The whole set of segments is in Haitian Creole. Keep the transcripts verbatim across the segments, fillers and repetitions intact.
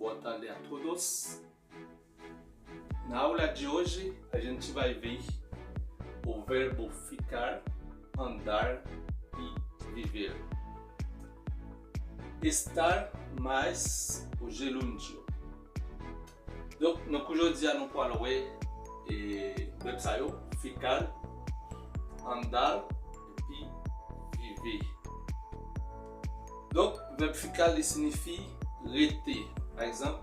Boa tarde a todos. Na aula de hoje, a gente vai ver o verbo ficar, andar e viver. Estar mais o gerúndio. Donk, nan kou jodi a, nou pral wè e, vèb sa yo, ficar, andar epi viver. Donk, vèb ficar, li siyifi rete. Pa egzanp,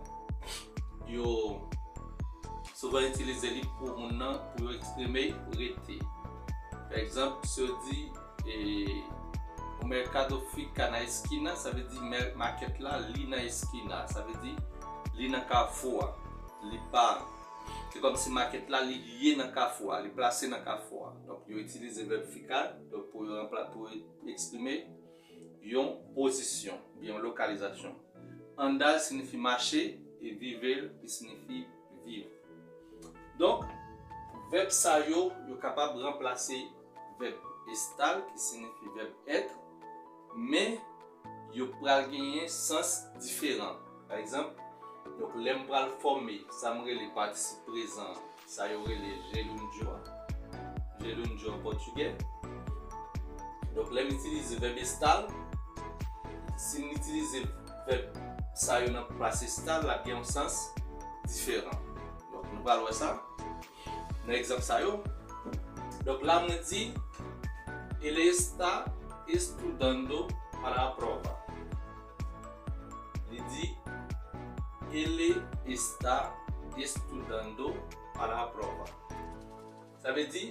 yo souvan itilize li pou moun nan, pou yo eksprime rete. Pa egzanp, si yo di, e, o mercado fica na esquina, sa vle di mè- makèt la, li nan eskina. Sa vle di, li nan kafou a. Li pa. Se kòmsi makèt la, li ye nan kafou a, li plase nan kafou a. Donk, yo itilize vèb ficar, donk, pou yo ranpla- pou yo eksprime yon pozisyon, oubyen yon lokalizasyon. Andar siyifi mache, e viver, ki siyifi viv. Donk, vèb sa yo, yo kapab ranplase vèb estar, ki siyifi vèb être, men yo pral genyen sans diferan. Pa egzanp, donk, lè m pral fòme sa m rele patisip prezan, sa yo rele gerúndio a, gerúndio an pòtigè. Donk, lè m itilize vèb estar, si m itilize vèb sa yo nan plas estar, l ap gen yon sans diferan. Donk, nou pral wè sa nan egzanp sa yo. Donk, la mwen di, ele está estudando para a prova. Li di, ele está estudando para a prova. Sa vle di,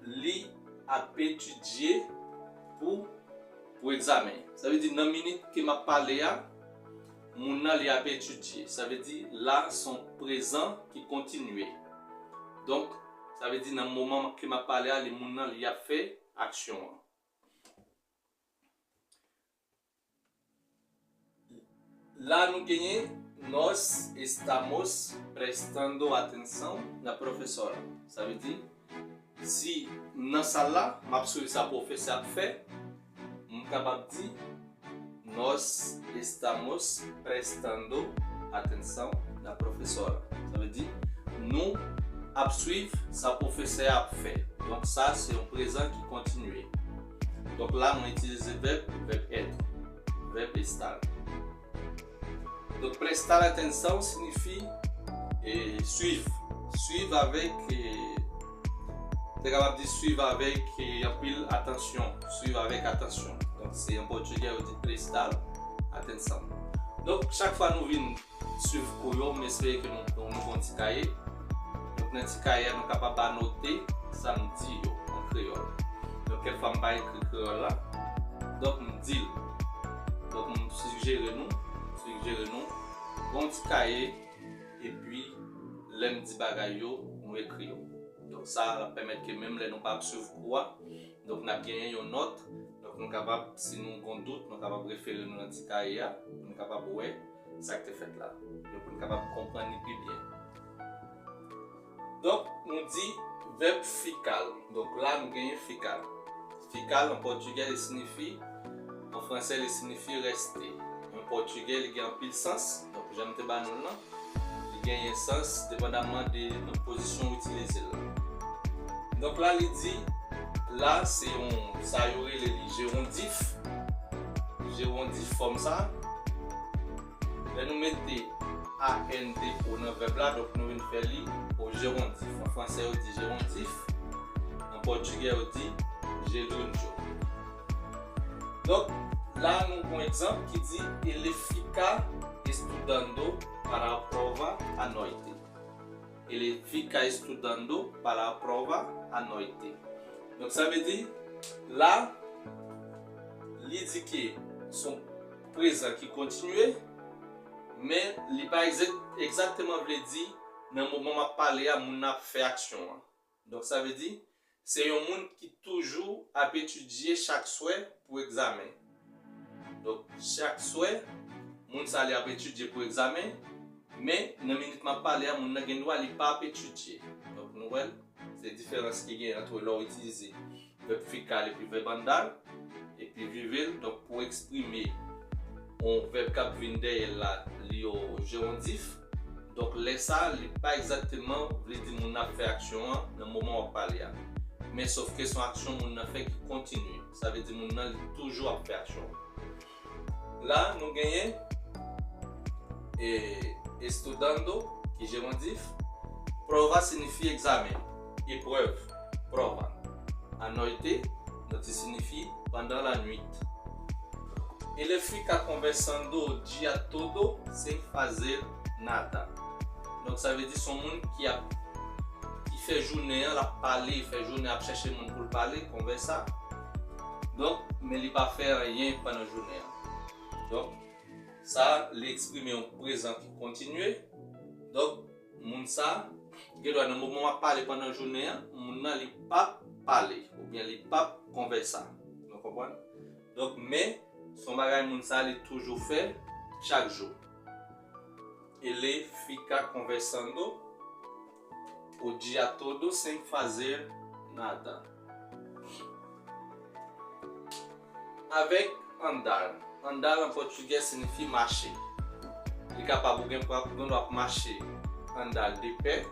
li ap etidye pou, pou egzamen. Sa vle di, nan minit ke m ap pale a, moun nan li ap etidye. Sa vle di, la se yon prezan ki kontinye. Donk, sa vle di, nan moman ke m ap pale a, li moun nan li ap fè aksyon an. La nou genyen, nós estamos prestando atenção na professora. Sa vle di, si m nan sal la, m ap swiv sa pwofesè ap fè, m kapab di, nós estamos prestando atenção na professora. Sa vle di, nou ap swiv sa pwofesè a ap fè. Donk, sa se yon prezan ki kontinye. Donk, la, mwen itilize vèb, vèb être, vèb estar. Donk, prestar atenção siyifi, e, swiv. Swiv avèk, e, te kapab di swiv avèk, e, anpil atansyon. Swiv avèk atansyon. Donk, se an pòtigè yo di prestar atenção. Donk, chak fwa nou vin swiv kou yo, m espere ke nou, nou, nou gon ti kaye. Donk, nan ti kaye a, nou kapab anote sa m di yo an kreyòl. Donk, kèk fwa m pa ekri kreyòl la. Donk, m di l. Donk, m sijere nou, sijere nou, gon ti kaye, epi lè m di bagay yo, nou ekri yo. Donk, sa ap pèmèt ke menm lè nou pa ap swiv kou a, donk, n ap genyen yon nòt. Donk, nou kapab, si nou gon dout, nou kapab refere nou nan ti kaye a, pou nou kapab wè sa k te fèt la. Donk, pou nou kapab konprann li pi byen. Donk, nou di vèb ficar. Donk, la, nou genyen ficar. Ficar, an pòtigè, li siyifi, an fransè, li siyifi reste. An pòtigè, li gen anpil sans. Donk, jan m te ba nou l lan, li genyen sans, depandamman de nan pozisyon ou itilize l la. Donk, la, li di, la, se yon, sa yo rele li jewondif. Jewondif, fòm sa. Lè nou mete A N D O nan vèb la, donk nou vin fè li o jewondif. An fransè, yo di jewondif. An pòtigè, yo di gerúndio. Donk, la, nou gon egzanp ki di, ele fica estudando para a prova à noite. Ele fica estudando para a prova à noite. Donk, sa vle di, la, li di ke se yon prezan ki kontinye, men li pa egzak-, egzakteman vle di, nan moman m ap pale a, moun nan ap fè aksyon an. Donk, sa vle di, se yon moun ki toujou ap etidye chak swè pou egzamen. Donk, chak swè, moun sa li ap etidye pou egzamen, men nan minit m ap pale a, moun nan gen dwa li pa ap etidye. Donk, nou wè l, se diferans ki gen ant lè w itilize vèb ficar epi vèb andar, epi viver, donk, pou eksprime yon vèb k ap vin dèyè l la, li o jewondif. Donk, lè sa a, li pa egzakteman vle di moun nan ap fè aksyon an nan moman w ap pale a. Men sòf ke se yon aksyon moun nan fè ki kontinye. Sa vle di moun nan, li toujou ap fè aksyon an. La, nou genyen e, estudando, ki jewondif. Prova siyifi egzamen, eprèv, prova. À noite, donk, ki siyifi pandan lannuit. Ele fica conversando o dia todo sem fazer nada. Donk, sa vle di se yon moun ki ap, ki fè jounen an, l ap pale, fè jounen ap chèche moun pou l pale, konvèsa. Donk, men li pa fè anyen pandan jounen an. Donk, sa, li eksprime yon prezan ki kontinye. Donk, moun sa, gen dwa nan moman w ap pale pandan jounen an, moun nan li p ap pale, oubyen li p ap konvèsa. Nou konprann? Donk, men, se yon bagay moun sa, li toujou fè chak jou. Ele fica conversando o dia todo sem fazer nada. Avèk andar. Andar an pòtigè siyifi mache. Li kapab ou gen, ou gen dwa ap mache andar de pé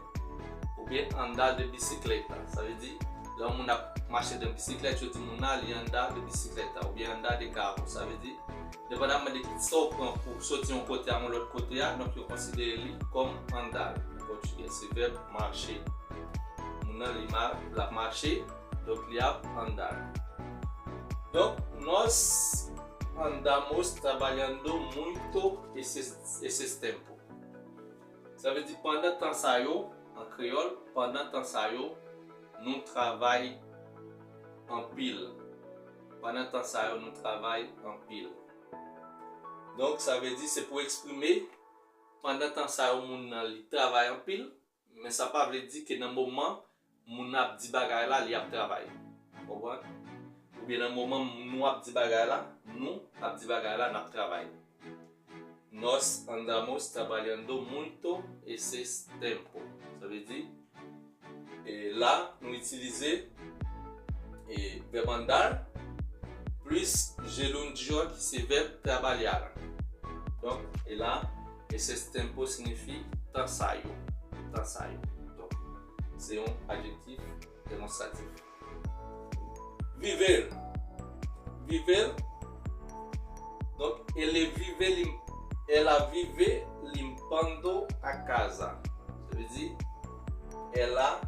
oubyen andar de bicicleta. Sa vle di, lè yon moun ap mache nan bisiklèt, yo di moun nan li andar de bicicleta oubyen andar de carro. Sa vle di, depandaman de sa w pran pou soti yon kote a yon lòt kote a, donk yo konsidere li kòm andar. Nan pòtigè, se vèb mache. Moun nan li ma-, l ap mache, donk li ap andar. Donk, nós andamos trabalhando muito esse, esse tempo. Sa vle di, pandan tan sa yo, an kreyòl, pandan tan sa yo, nou travay anpil. Pandan tan sa yo, nou travay anpil. Donk, sa vle di, se pou eksprime, pandan tan sa yo, moun nan, li travay anpil, men sa pa vle di ke nan moman moun nan ap di bagay la, li ap travay. Konprann? Oubyen nan moman nou ap di bagay la, nou ap di bagay la, n ap travay. Nós andamos trabalhando muito esse tempo. Sa vle di, e la, nou itilize e vèb andar plis gerúndio ki se vèb trabalhar. Donk, e la, esse tempo siyifi tan sa yo. Tan sa yo. Donk, se yon adjektif demonstratif. Viver. Viver. Donk, ele vive lim-, ela vive limpando a casa. Sa vle di, ela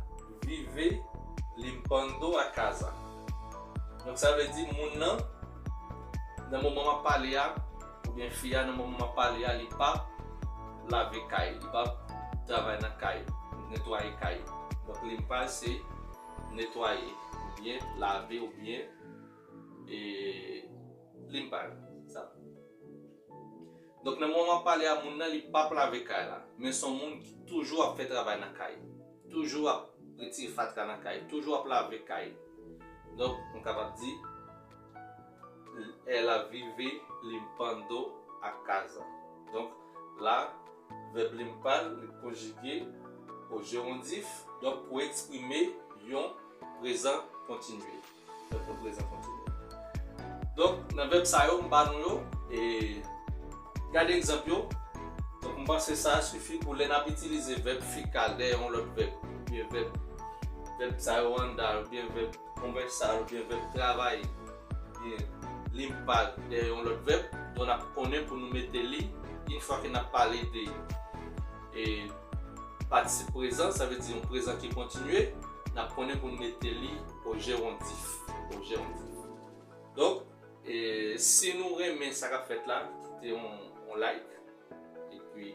vive limpando a casa. Donk, sa vle di, moun nan, nan moman m ap pale a, oubyen fi a, nan moman m ap pale a, li p ap lave kay, li p ap travay nan kay, netwaye kay. Donk, limpar se netwaye, oubyen lave, oubyen, e, limpar, sa. Donk, nan moman m ap pale a, moun nan, li p ap lave kay la, men se yon moun ki toujou ap fè travay nan kay, toujou ap retire fatra nan kay, toujou ap lave kay. Donk, nou kapab di, ela vive limpando a casa. Donk, la, vèb limpar, li konjige o jewondif, donk, pou eksprime yon prezan kontinye. Vèb nan prezan kontinye. Donk, nan vèb sa yo, m ba nou yo, e gade egzanp yo. Donk, m panse sa sifi pou lè n ap itilize vèb ficar dèyè yon lòt vèb, oubyen vèb, vèb sa yo andar, oubyen vèb konvèsar, oubyen vèb travay, oubyen limpar dèyè yon lòt vèb, donk n ap konnen pou nou mete li, yon fwa ke n ap pale de, e, patisip prezan, sa vle di yon prezan ki kontinye, n ap konnen pou n mete li o jewondif, o jewondif. Donk, e, si nou renmen sa k ap fèt la, kite yon, yon like, epi,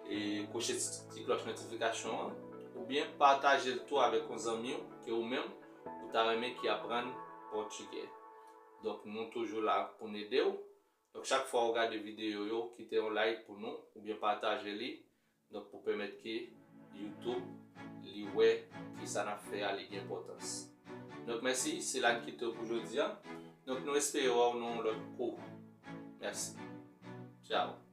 e, kwoche ti, ti klòch notifikasyon an, oubyen pataje l tou avèk yon zanmi w ke ou menm ou ta renmen ki aprann pòtigè. Donk, nou toujou la pou n ede w. Donk, chak fwa ou gade videyo yo, kite yon like pou nou, oubyen pataje li, donk, pou pèmèt ke YouTube li wè ke sa n ap fè a, li gen enpòtans. Donk, mèsi, se la n kite w pou jodi a. Donk, nou espere wè w nan yon lòt kou. Mèsi. Tchao.